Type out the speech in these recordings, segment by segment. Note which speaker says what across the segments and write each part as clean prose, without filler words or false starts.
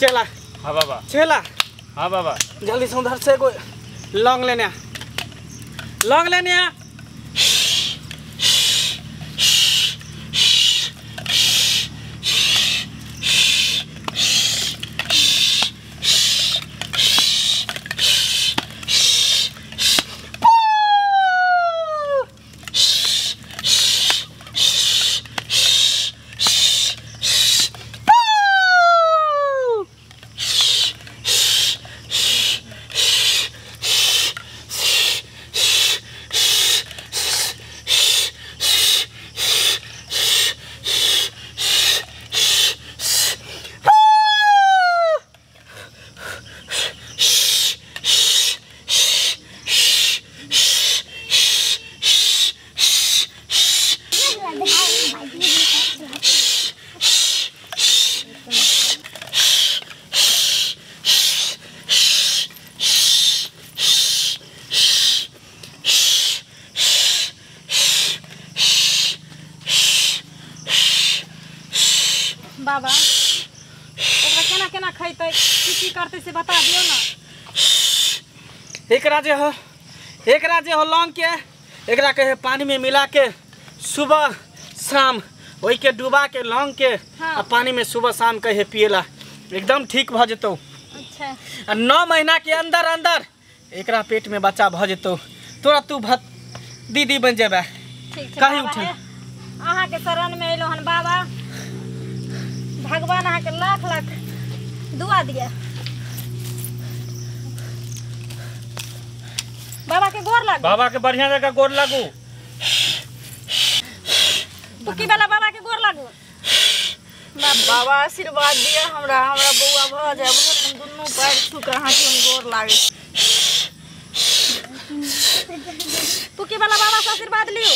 Speaker 1: चला।
Speaker 2: हाँ बाबा।
Speaker 1: चला।
Speaker 2: हाँ बाबा।
Speaker 1: जल्दी से उधर से कोई लौंग लेने आ, लौंग लेने आ।
Speaker 3: बाबा ओकरा केना केना खैतै, की की करतै से बता दियौ ना।
Speaker 1: एकरा जे हो, एकरा जे हो लौंग के, एकरा के पानी में मिला के सुबह शाम ओहि के डुबा के लौंग के।
Speaker 3: हाँ।
Speaker 1: आ पानी में सुबह शाम कहे पिएला एकदम ठीक भ जेतौ।
Speaker 3: अच्छा।
Speaker 1: आ 9 महीना के अंदर अंदर एकरा पेट में बच्चा भ जेतौ, तोरा तू भत दीदी बन जेबे।
Speaker 3: ठीक छै।
Speaker 1: कहीं उठे
Speaker 3: अहाँ के शरण में अइलो हन बाबा, भगवान अहाँ के लाख लाख दुआ दिया। बाबा के गोर लागू।
Speaker 2: बाबा के बढ़िया जगह गोर लागू।
Speaker 3: तुकी वाला बाबा के गोर लागू।
Speaker 4: बाबा आशीर्वाद दिया हमरा, हमरा बौआ भ जाए, हम दुनू पैर छू के अहाँ के हम गोर लागे।
Speaker 3: तुकी वाला बाबा से आशीर्वाद लियो।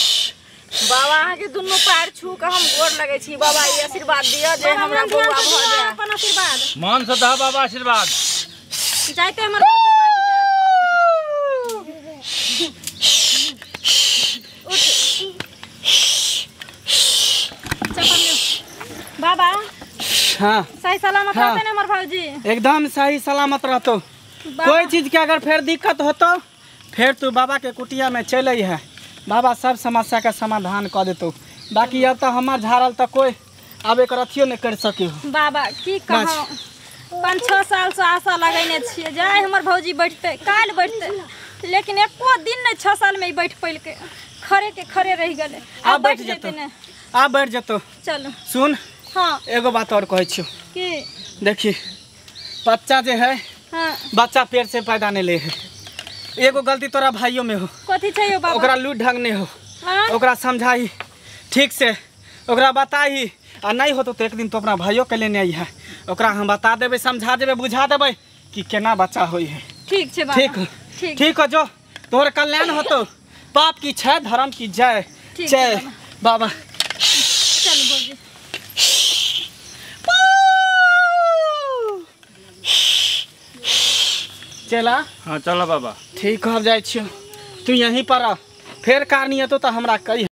Speaker 4: बाबा अहाँ के दुनू पैर छू के हम गोर लगे छी, बाबा ई आशीर्वाद दिया जे हमरा बौआ भ जाए।
Speaker 3: अपन आशीर्वाद
Speaker 2: मान से दह बाबा आशीर्वाद।
Speaker 3: जाइते हमर उठ चप्पल लियो। बाबा।
Speaker 1: हाँ
Speaker 3: सही सलामत।
Speaker 1: हाँ।
Speaker 3: रहते ने हमर भौजी?
Speaker 1: एकदम सही सलामत रहतो। कोई चीज के अगर फिर दिक्कत होतो फिर तू बाबा के कुटिया में चल है, बाबा सब समस्या का समाधान कर देतो। बाकी अब तो हमार झाड़ल तो कोई अब एक अथियो नहीं कर सके हो।
Speaker 3: बाबा की कहूँ, 5-6 साल से आशा लगेने छियै जाय हमर भौजी बैठते काल्हि बैठते, लेकिन एको दिन नहीं 6 साल में बैठ पैलकै, खड़े के खड़े रह गेलै।
Speaker 1: आब बैठ जेतौ, आब बैठ जेतौ।
Speaker 3: चलो
Speaker 1: सुन।
Speaker 3: हाँ।
Speaker 1: एगो बात और कहै छियौ
Speaker 3: की?
Speaker 1: देखी बच्चा जे है।
Speaker 3: हाँ।
Speaker 1: बच्चा पेड़ से पैदा नहीं ले है, एगो गलती तोरा भाइयों में हो।
Speaker 3: कथी छै यौ बाबा?
Speaker 1: ओकरा लूट ढंग नहीं हो।
Speaker 3: हाँ?
Speaker 1: ओकरा समझाही ठीक से, ओकरा बताही, आ नहीं होतो तो एक दिन तो अपना भाइयों के लेने आई है, ओकरा हम बता देबै, समझा देबै, बुझा देबै कि केना बच्चा होई है।
Speaker 3: ठीक छै बाबा।
Speaker 1: ठीक
Speaker 3: ठीक
Speaker 1: ठीक हो, जो तोहर कल्याण होतो, पाप की छय धर्म की जय। जय बाबा।
Speaker 3: चल भौजी।
Speaker 1: चला।
Speaker 2: हाँ चलो बाबा।
Speaker 1: ठीक हो जाइ छियौ, तू यहीं पर आ, फेर कारनी हेतौ तो हमरा कही।